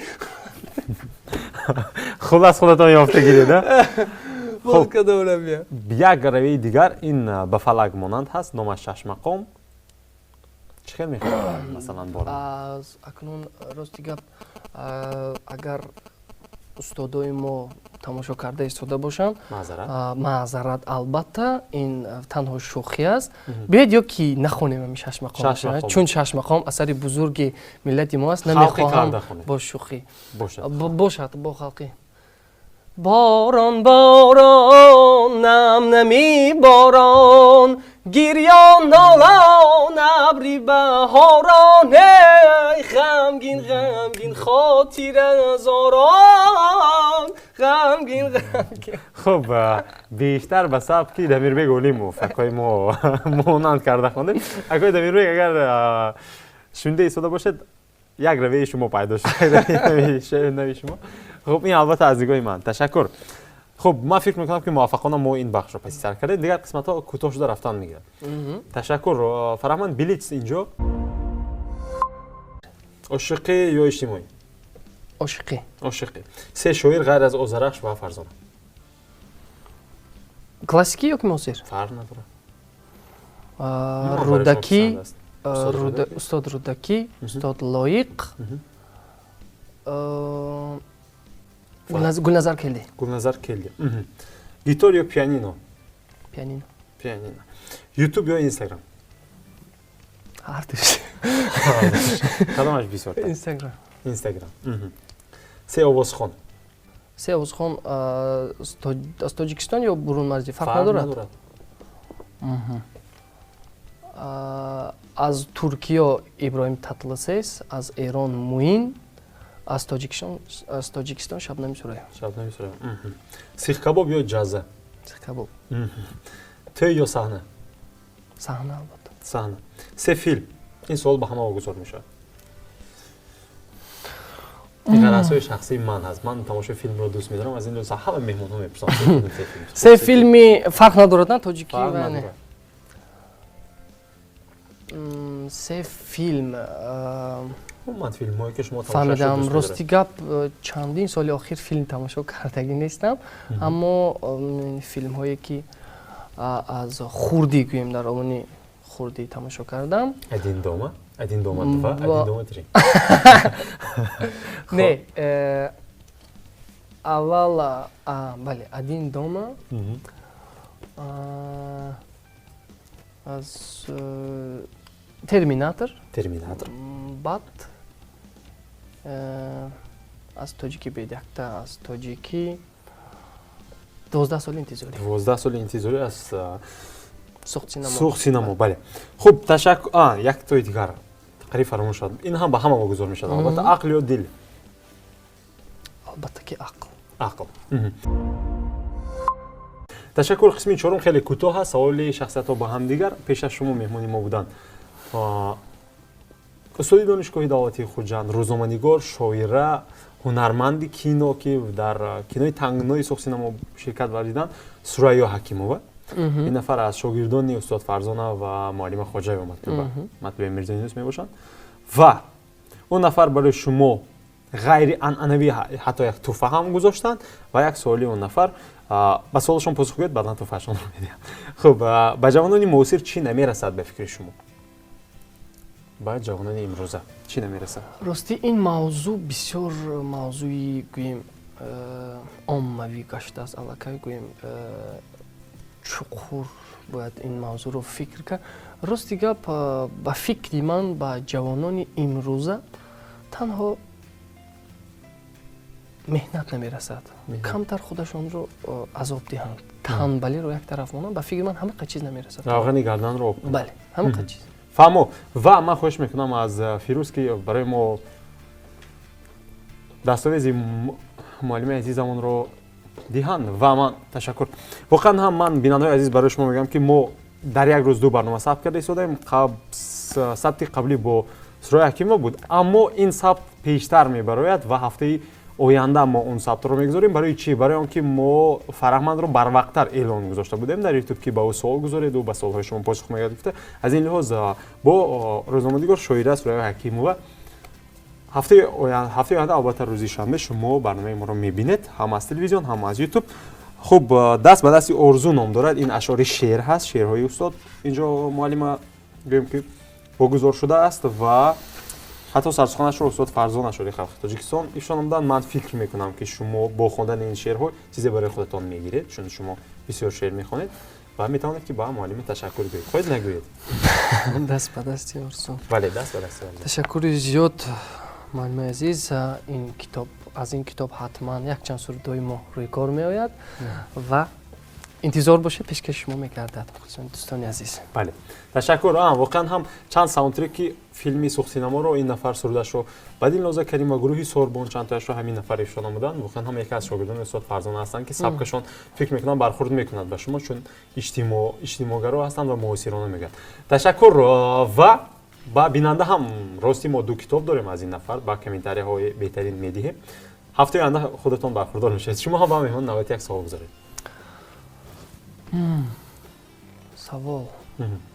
Хулас, худатон ёфта гиред, а? Боз кадом равия? Як равияи дигар ин ба фалак монанд ҳаст, номаш шашмақом. Чӣ хел мехонад, масалан, борон? Аз акнун, рости гап, агар устодои мо тамошо карда истода бошанд, маъзарат. Маъзарат, албатта, ин танҳо шӯхӣ аст. Биёед, ё ки нахонем ами шашмақом, Шашмақом. чун шашмақом асари бузурги миллати мо аст. Халқӣ Намехоҳам карда хонед. бо шӯхӣ. Бошад. Бошад, бо халқӣ. Борон, борон, нам нами борон, гирён, нолон, абри баҳорон, эй ғамгин, ғамгин, хотиразорон, ғамгин, ғамгин. Хуб, бештар ба сабки Дамирбек Олимов акои мо монанд карда хондем. Акои Дамирбек, агар шунида истода бошед, як равияи шумо пайдо шуд, як равияи нави шумо. Хуб, ин албатта аз нигоҳи ман. Ташаккур. Хуб, ман фикр мекунам, ки муваффақона мо ин бахшро паси сар кардем. Дигар қисматҳо кӯтоҳ шуда рафтан мегирад. Ташаккур. Фарҳманд, блиц инҷо: ошиқӣ ё иҷтимоӣ? Ошиқӣ. Ошиқӣ. Се шоир ғайр аз Озарахш ва Фарзона. Классикӣ ё ки муосир? Фарқ надорад. Рӯдакӣ. Барои шумо писанд аст. Устод Рӯдакӣ? Устод Рӯдакӣ, устод Лоиқ, Гулназар Келди. Гулназар Келди. Гитор ё пианино? Пианино. Пианино. Ютуб ё Инстаграм? Ҳардуш. Кадомаш бисёртар? Инстаграм. Инстаграм. Се овозхон. Се овозхон аз Тоҷикистон ё бурунмарзӣ, фарқ надорад? Аз Туркиё Иброҳим Татлысес, аз Эрон Муин, аз Тоҷикистон Шабнами Сурайё. Шабнами Сурайё. Сихкабоб ё ҷаза? Сихкабоб. Тӯй ё саҳна? Саҳна, албатта. Саҳна. Се филм. Ин суол ба ҳама вогузор мешавад. Ин ғаразҳои шахсии ман ҳаст. Ман тамошои филмро дӯст медорам, аз ин лиҳоз ҳама меҳмонҳо мепурсам. Се филми фарқ надорад, на тоҷикӣ ва не? Се филм. Умуман филмҳое ки шумо фаҳмидам. Рости гап, чандин соли охир филм тамошо кардагӣ нестам, аммо филмҳое ки аз хурдӣ, гӯем, дар овони хурдӣ тамошо кардам. Один дома, Один дома два, Один дома три. Не, аввал, бале, Один дома, аз Терминатор. Терминатор. Баъд аз тоҷикӣ бед якта, аз тоҷикӣ 12 соли интизорӣ. 12 соли интизорӣ аз Суғд Синамо. Суғд Синамо, бале. Хуб, ташаккур. Яктои дигар қариб фаромӯш шуд. Ин ҳам ба ҳама вогузор мешавад, албатта. Ақл ё дил? Албатта ки ақл. Ақл. Ташаккур. Қисми чорум хеле кӯтоҳ аст, саволи шахсиятҳо ба ҳамдигар. Пеш аз шумо меҳмони мо буданд устоди Донишгоҳи давлатии Хуҷанд, рӯзноманигор, шоира, ҳунарманди кино, ки дар кинои Тангнои Суғд Синамо ширкат варзиданд, Сурайё Ҳакимова. Ин нафар аз шогирдони устод Фарзона ва муаллима Хоҷаева Матлуба Мирзоюнус мебошанд. Ва он нафар барои шумо ғайрианъанавӣ ҳатто як тӯҳфа ҳам гузоштанд. Ва як суоли он нафар, ба суолашон посух гӯед, баъдан тӯҳфаашонро медиҳам. Хуб, ба ҷавонони муосир чӣ намерасад, ба фикри шумо? Ба ҷавонони имрӯза чӣ намерасад? Ростӣ, ин мавзӯъ бисёр мавзӯи, гӯем, оммавӣ гаштааст аллакай, гӯем, чуқур бояд ин мавзӯъро фикр кард. Рости гап, ба фикри ман, ба ҷавонони имрӯза танҳо меҳнат намерасад. Камтар худашонро азоб диҳанд, танбалиро як тараф монанд, ба фикри ман, ҳамақа чиз намерасад. Равғани гарданро. Бале, ҳамақа чиз. Фаҳмо. Ва ман хоҳиш мекунам аз Фирӯз, ки барои мо дастовези муаллими азизамонро диҳанд. Ва ман ташаккур. Воқеан ҳам ман, бинандаҳои азиз, барои шумо мегӯям, ки мо дар як рӯз ду барнома сабт карда истодаем. Сабти қаблӣ бо Сурайё Ҳакимова буд, аммо ин сабт пештар мебарояд ва ҳафтаи оянда мо он сабтро мегузорем. Барои чӣ? Барои он ки мо Фараҳмандро барвақттар эълон гузошта будем дар Ютуб, ки ба ӯ суол гузоред, ӯ ба суолҳои шумо посух мегӯяд гуфта. Аз ин лиҳоз бо рӯзноманигор, шоира Сурайё Ҳакимова ҳафтаи оянда, албатта, рӯзи шанбе шумо барномаи моро мебинед, ҳам аз телевизион, ҳам аз Ютуб. Хуб, «Даст ба дасти орзу» ном дорад ин ашъори, шеър ҳаст, шеърҳои устод инҷо муаллима, гӯем, ки вогузор шудааст ва ҳатто сарсуханашро устод Фарзона, шоири халқи Тоҷикистон, ифшо намуданд. Ман фикр мекунам, ки шумо бо хондани ин шеърҳо чизе барои худатон мегиред, чун шумо бисёр шеър мехонед ва метавонед, ки ба муаллима ташаккур гӯед. Хоҳед, нагӯед? «Даст ба дасти орзу». Бале, «Даст ба дасти орзу». Ташаккури зиёд, муаллимаи азиз. Ин китоб, аз ин китоб ҳатман якчанд сурудҳои мо рӯи кор меояд ва интизор бошед, пешкаши шумо мегардад, дӯстони азиз. Бале, ташаккур. Воқеан ҳам чанд саундтреки филми Суғд Синаморо ин нафар сурудашро ба Дилноза Карим ва гурӯҳи Сорбон, чандтояшро ҳамин нафар ифшо намуданд. Воқеан ҳам яке аз шогирдони устод Фарзона ҳастанд, ки сабкашон, фикр мекунам, бархӯрд мекунад ба шумо, чун иҷтимогаро ҳастанд ва муосирона мегӯянд. Ташаккур. Ва ба бинанда ҳам, рости, мо ду китоб дорем аз ин нафар, ба комментарияҳои беҳтарин медиҳем. Ҳафтаи оянда худатон бархӯрдор мешавед. Шумо ҳам ба меҳмон навбати як савол гузоред. Савол.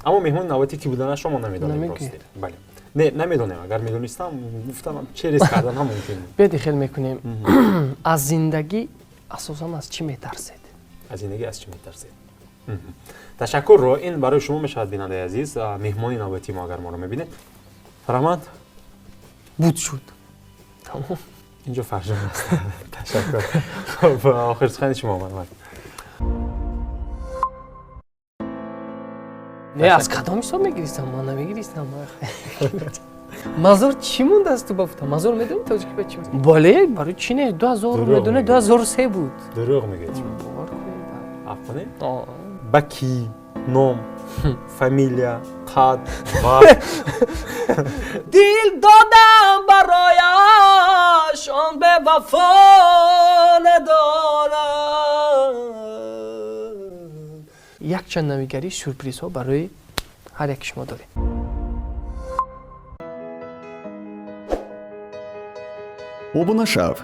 Аммо меҳмони навбатӣ ки буданашро мо намедонем, рости. Бале, не, намедонем. Агар медонистам, гуфтам, через кардан ҳам мумкин. Биёед, хел мекунем: аз зиндагӣ асосан аз чӣ метарсед? Аз зиндагӣ аз чӣ метарсед? Ташаккур. Ин барои шумо мешавад, бинандаи азиз, меҳмони навбатии мо, агар моро мебинед. Фараҳманд. Буд, шуд, тамом. Инҷо фарҷом аст. Ташаккур. Хуб, охир сухани шумо омад. Не, аз кадом ҳисоб мегиристам? Ман намегиристам. Мазор чӣ мондааст ту ба фута? Мазор медонӣ тоҷики ба чӣ? Бале, барои чӣ не? 2000 медонӣ, 2003 буд. Дурӯғ мегӯед. Бовар кунед. Афқонӣ ба кӣ ном? Фамилия, қад, вазн. Дил додам барояш, он бевафо надорад. Якчанд навигарӣ, сюрпризҳо барои ҳар яки шумо дорем. Обуна шав,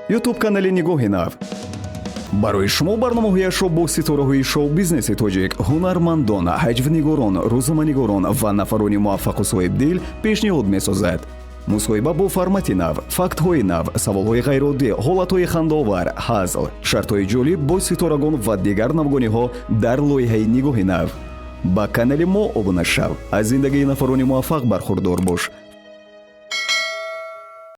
Ютуб канали «Нигоҳи нав» барои шумо барномаҳояшро бо ситораҳои шоу-бизнеси тоҷик, ҳунармандон, ҳаҷвнигорон, рӯзноманигорон ва нафарони муваффақу соҳибдил пешниҳод месозад. Мусоҳиба бо формати нав, фактҳои нав, саволҳои ғайриоддӣ, ҳолатҳои хандаовар, ҳазл, шартҳои ҷолиб бо ситорагон ва дигар навгониҳо дар лоиҳаи «Нигоҳи нав». Ба канали мо обуна шав, аз зиндагии нафарони муваффақ бархурдор бош.